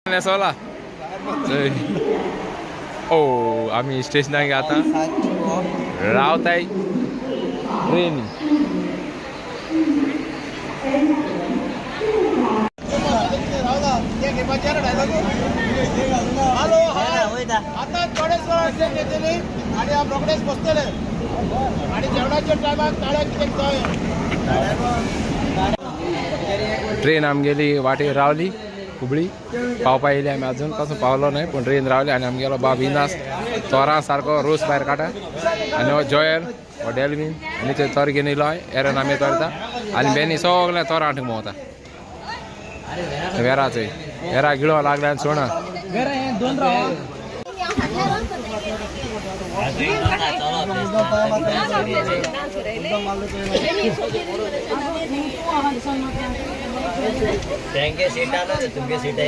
नेसोला. ओ आमी स्टेशनाक आतां रावताय ट्रेनी. आता थोडेच वेळ येतली आणि हांव रोखडेच बसतले आणि जेवणाच्या टायमाक ताळ्याक कितें जाय. ट्रेन आमगेली वाटेर रावली हुबळी पावपा येयली. आमी अजून कसो पावलो न्हय पूण ट्रेन रावली. आनी आमगेलो बाब इनास तोरां सारको रोस भायर काडटा आनी हो जोयल हो डेल्वीन आनी ते तोर घेवन येयलो एरन आमी तोरता आनी बेनी सगळें तोरां हाडूंक भोंवता. वेरा चोय वेरा गिळो लागल्या आनी सोणा. सीट तुमगे सीट.